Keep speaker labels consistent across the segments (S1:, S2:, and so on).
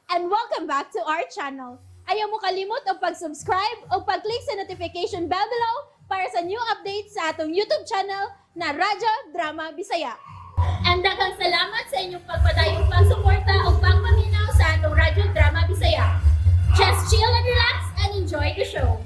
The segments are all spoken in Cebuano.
S1: And welcome back to our channel. Ayaw mo kalimot og pag-subscribe o pag-click sa notification bell below para sa new updates sa atong YouTube channel na Radyo Drama Bisaya. And daghang salamat sa inyong pagpadayong pagsuporta o pagpaminaw sa atong Radyo Drama Bisaya. Just chill and relax and enjoy the show.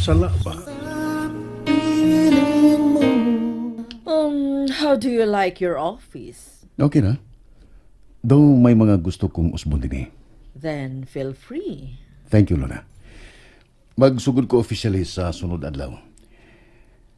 S2: Sala ba?
S3: How do you like your office?
S2: Okay na. Though may mga gusto kong usbon din eh.
S3: Then feel free.
S2: Thank you, Lola. Magsugod ko officially sa sunod adlaw.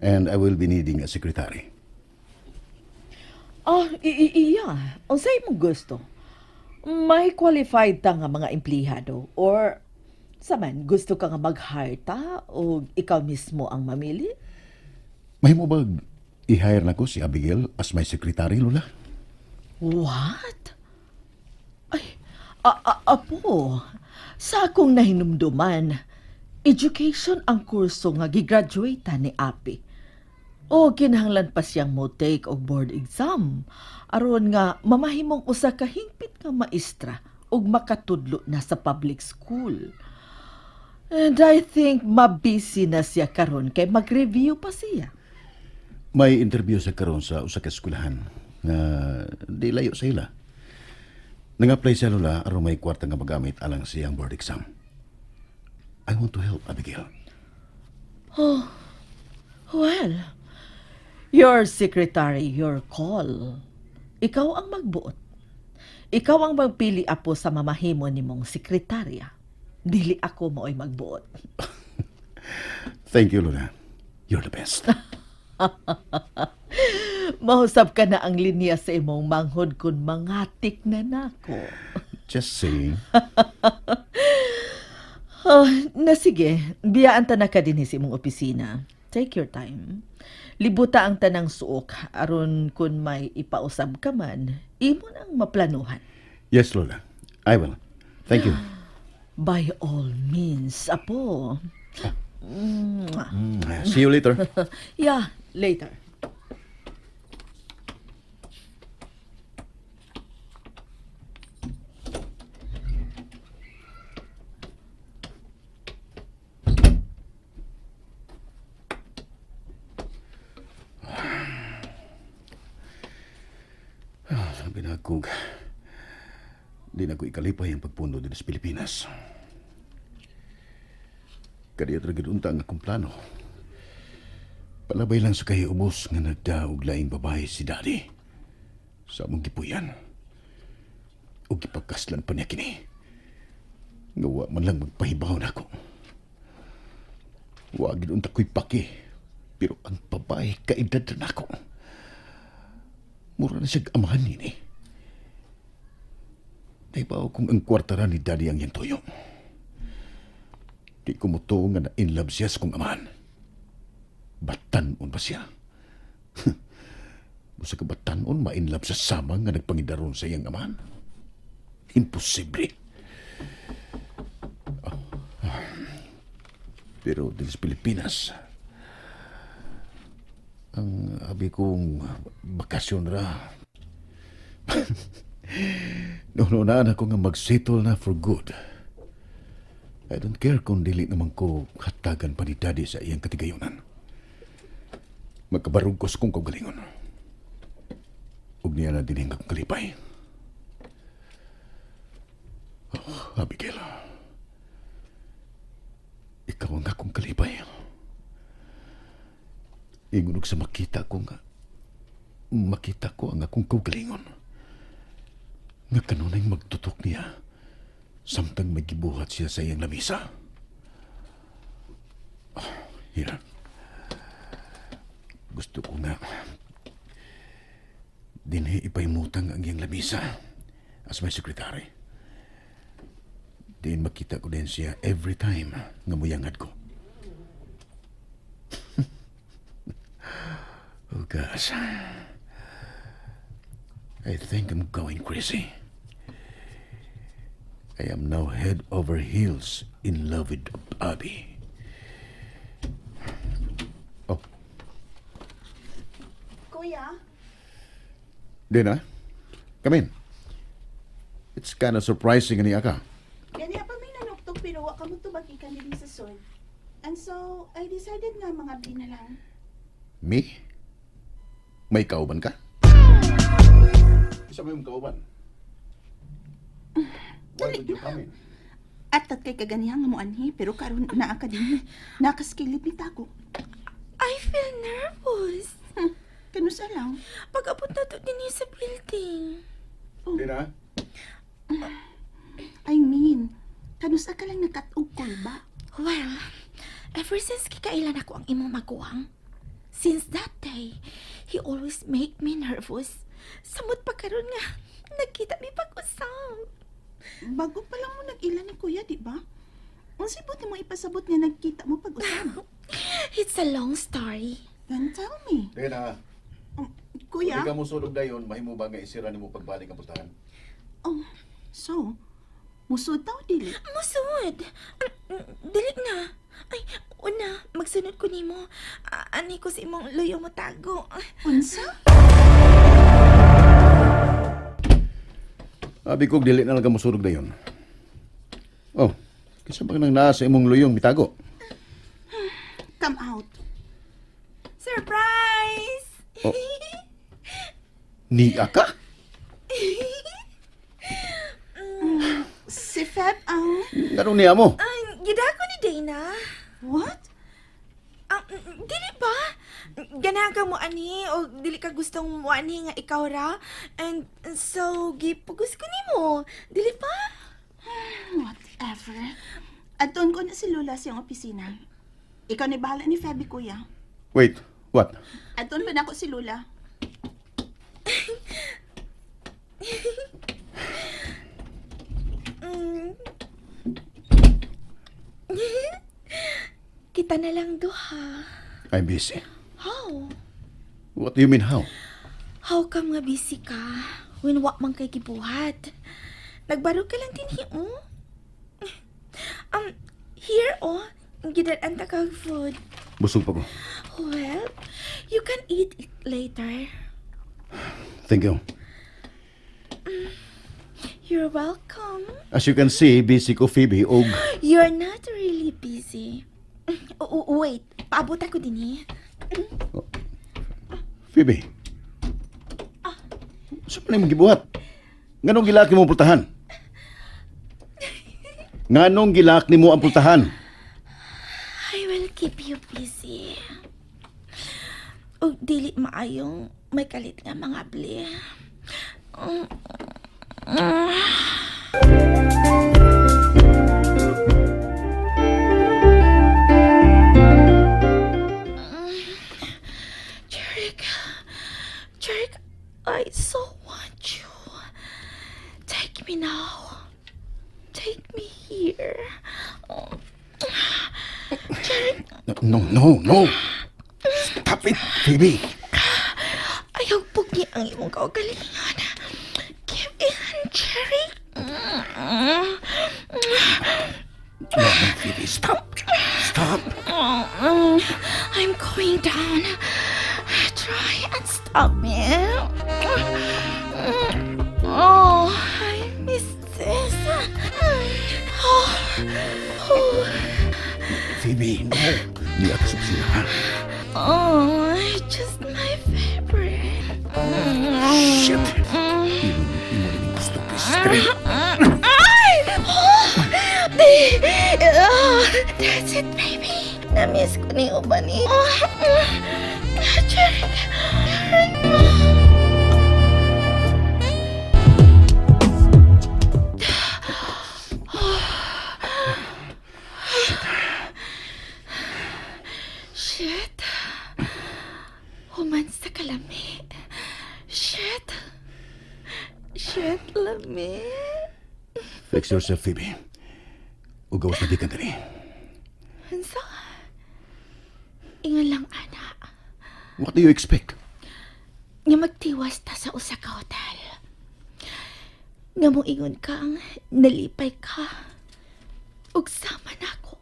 S2: And I will be needing a secretary.
S3: Oh, iya. Unsay imong gusto? May qualified ta nga mga empleyado or saman gusto ka nga mag-hire ta o ikaw mismo ang mamili?
S2: Mahimo bag i-hire na ko si Abigail as my secretary, Lola?
S3: What? Ay, apo, sa akong nahinumduman, education ang kurso nga gigraduate ni Api. O kinahanglan pa siyang mo take og board exam aron nga mamahimong usa ka hingpit nga maestra ug makatudlo na sa public school. And I think mabisi na siya karon kay mag-review pa siya.
S2: May interview sa karon sa usa ka eskwelahan nga di layo sa ila. Nang-apply siya, Lola, aron may kwarta nga magamit alang siyang board exam. I want to help Abigail.
S3: Well, your secretary, your call. Ikaw ang magbuot. Ikaw ang magpili, apo, sa mamahimo nimong sekretarya. Dili ako mao'y magbuot.
S2: Thank you, Lola. You're the best.
S3: Mahusab ka na ang linya sa imong manghod kun mangatik na nako.
S2: Just saying.
S3: Oh, na sige, biyaan ta na ka dinhi sa imong opisina. Take your time. Libuta ang tanang suok aron kun may ipausab ka man, imo nang maplanuhan.
S2: Yes, Lola. I will. Thank you.
S3: By all means, apo.
S2: See you later.
S3: Yeah, later.
S2: Sabi na kung di na ko ikalipay ang pagpundo din sa Pilipinas. Kadiya talaga unta ang akong plano. Palabay lang sa kay ubos nga nagdaog laing babae si Daddy. Sa among gipuyan. O gipagkaslan pa niya kini. Nga wa man lang magpahibaw na ako. Wa gid unta ko'y paki. Pero ang babae kaedad na nako. Mura na siyang amahan nini. Naibaw kung ang kwartara ni Daddy ang iyang tuyo. Di ko mutuo nga na in love siya sa kong amahan. Batanon ba siya? Busa ka batanon, ma-in love sa sama nga nagpangidaron sa iyang amahan? Imposible. Oh, ah. Pero din sa Pilipinas, ang abi kong bakasyon ra. Noon ako nga magsettle na for good. I don't care kung dili naman ko hatagan pa ni Daddy sa iyang katigayonan. Magkabarog ko sa kong kaugalingon. Ug niya na din ang kalipay. Oh, Abigail. Ikaw ang akong kalipay. Ingon og sa makita ko nga makita ko ang akong kaugalingon. Nga kanunay magtutok niya samtang may gibuhat siya sa iyang lamisa. Ah, here. Gusto ko nga dinhi ipahimutang ang iyang lamisa as my secretary. Diin makita ko din siya every time nga muyangad ko. Oh gosh. I think I'm going crazy. I am now head over heels in love with Abby. Oh,
S4: Kuya?
S2: Dina, come in. It's kind of surprising ani ka.
S4: ba gikan diri sa sud. And so, I decided nga mangabli na lang.
S2: Me? May kauban ka? Isa ba yung kauban? Why would you come in?
S4: At tat kay kaganiha nga mo anhi, pero karon naa ka dinhi. Nakaskilip ni tago.
S5: I feel nervous.
S4: Kanusa lang.
S5: Pag-abot na to din sa building.
S2: Dina?
S4: I mean, kanusa ka lang nakat-og ba?
S5: Well, ever since kikailan ako ang imong maguwang, since that day, he always make me nervous. Samot pa karon nga, nagkita mi pag-usap.
S4: Bago pa lang mo nag-ila ni kuya, di ba? Unsay buti mo ipasabot nga nagkita mo pag-usab?
S5: It's a long story.
S4: Then tell me.
S2: Dina,
S4: Kuya?
S2: Di ka mo sulog dayon, mahimo ba nga isira nimo pagbalik ang pultahan?
S4: Oh, so, musod taw dili.
S5: Musod! Dili na. Ay, una, magsunod ko nimo. Ani ko sa imong luyo mo tago.
S4: Unsa?
S2: Abi kog dili na lang ka mosulog dayon. Oh, kinsa ba nang naa sa imong luyong bitago?
S4: Come out.
S5: Surprise!
S2: Oh. Niya ka?
S4: Si Feb ang...
S2: Nganong niya mo?
S5: Ay, gidako ni Dana.
S4: What?
S5: Dili ba? Ganahan ka mo ani o dili ka gustong mo ani nga ikaw ra? And so gipugos ko nimo. Dili ba?
S4: Whatever. Aton ko na si Lola sa iyong opisina. Ikaw na bahala ni Feby, kuya.
S2: Wait, what?
S4: Aton pa na ako si Lola.
S5: Kita na lang duha.
S2: I'm busy.
S5: How?
S2: What do you mean how?
S5: How come nga busy ka when wa man kay gibuhat? Nagbaro ka lang dinhi oh. Here oh, gidad-an ta kag food.
S2: Busog pa ko.
S5: Well, you can eat it later.
S2: Thank you.
S5: You're welcome.
S2: As you can see, busy ko Phoebe og
S5: You're not really busy. Oh, oh, wait, paabot ako din eh.
S2: Phoebe. Sa pa nimo gibuhat? Nganong gilak nimo ang pultahan? Nganong gilak nimo ang pultahan?
S5: I will keep you busy. Ug dili maayong may kalit nga mga bli. Jeric, Jeric, I so want you. Take me now. Take me here. Oh. Jeric,
S2: No, no, no. Stop it, Phoebe.
S5: ayaw pugni ang imong kaugalingon. Give in, Jerry.
S2: No, no, Phoebe, stop. Stop.
S5: I'm going down. Try and stop me. Oh, I miss this. Oh, oh,
S2: Phoebe, no. Di ako sa opisina, ha?
S5: oh, just my favorite.
S2: Shit. Imo, imo rin yung gusto ko. Straight.
S5: Ay! Oh, oh, that's it, baby. Na-miss ko ni uban eh. Oh, Jeric, Jeric. Shit. Human sa kalami. Shit. Shit, lami.
S2: Fix yourself, Phoebe. Ugawas na di ka dali.
S5: Unsa? Ingon lang, ana.
S2: What do you expect?
S5: Nga magtiwas ta sa usa ka hotel. Nga moingon kang nalipay ka. Ug sama nako.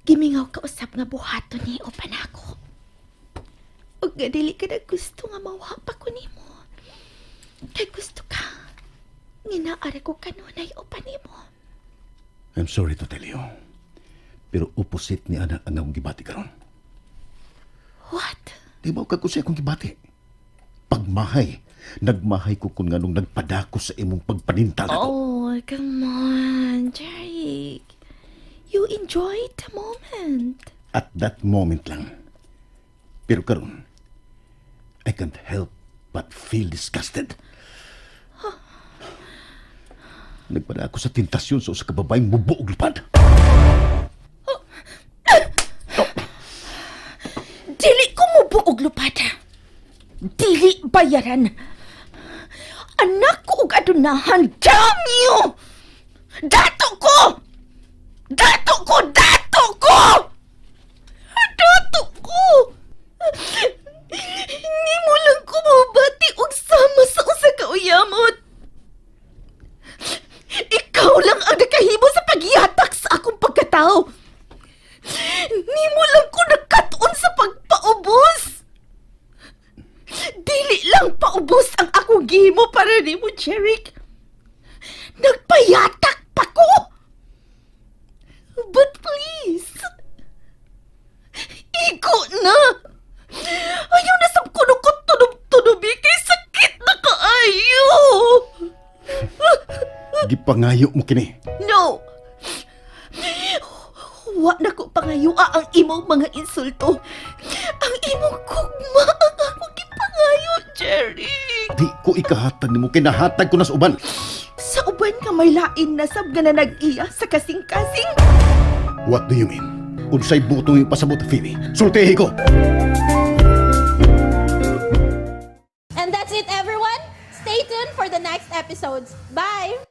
S5: Gimingaw ka usab nga buhaton ni uban ako. Ug nga dili ka na gusto nga mawa pa ko nimo. Kay gusto ka. Nga naara ko kanunay uban nimo.
S2: I'm sorry to tell you. Pero opposite ni ana ang akong gibati karon.
S5: What?
S2: Di ba kag unsay akong gibati? Pagmahay. Nagmahay ko kung nganong nagpadako sa imong pagpanintal ako.
S5: Oh, come on, Jeric. You enjoyed the moment.
S2: At that moment lang. Pero karon, I can't help but feel disgusted. Nagpadako sa tentasyon sa usa ka babaeng mubo og lupad.
S5: Dili ko mubo og lupad. Dili bayaran. Anak ko og adunahan, damn you! Dato ko! Dato ko! Dato ko! Dato ko! Nimo lang ko mabati og sama sa usa ka uyamot. Ikaw lang ang nakahimo sa pagyatak sa akong pagkatao. Nimo lang ko nagkat-on sa pagpaubos. Dili lang paubos ang akong gihimo para nimo, Jeric. Nagpayatak pa ko. But please, igo na. Ayaw na sa kuno ko tunob-tunobi kay sakit na kaayo.
S2: Gipangayo mo kini.
S5: No! Wa na ko pangayua ang imong mga insulto. Ang imong gugma ang akong gipangayo, Jerry.
S2: Di ko ikahatag nimo, kinahatag ko na sa uban.
S5: Sa uban nga may lain na sab nga na nag-iya sa kasing-kasing.
S2: What do you mean? Unsay butong yung pasabot, Phoebe? Sultihi ko!
S1: And that's it, everyone. Stay tuned for the next episodes. Bye!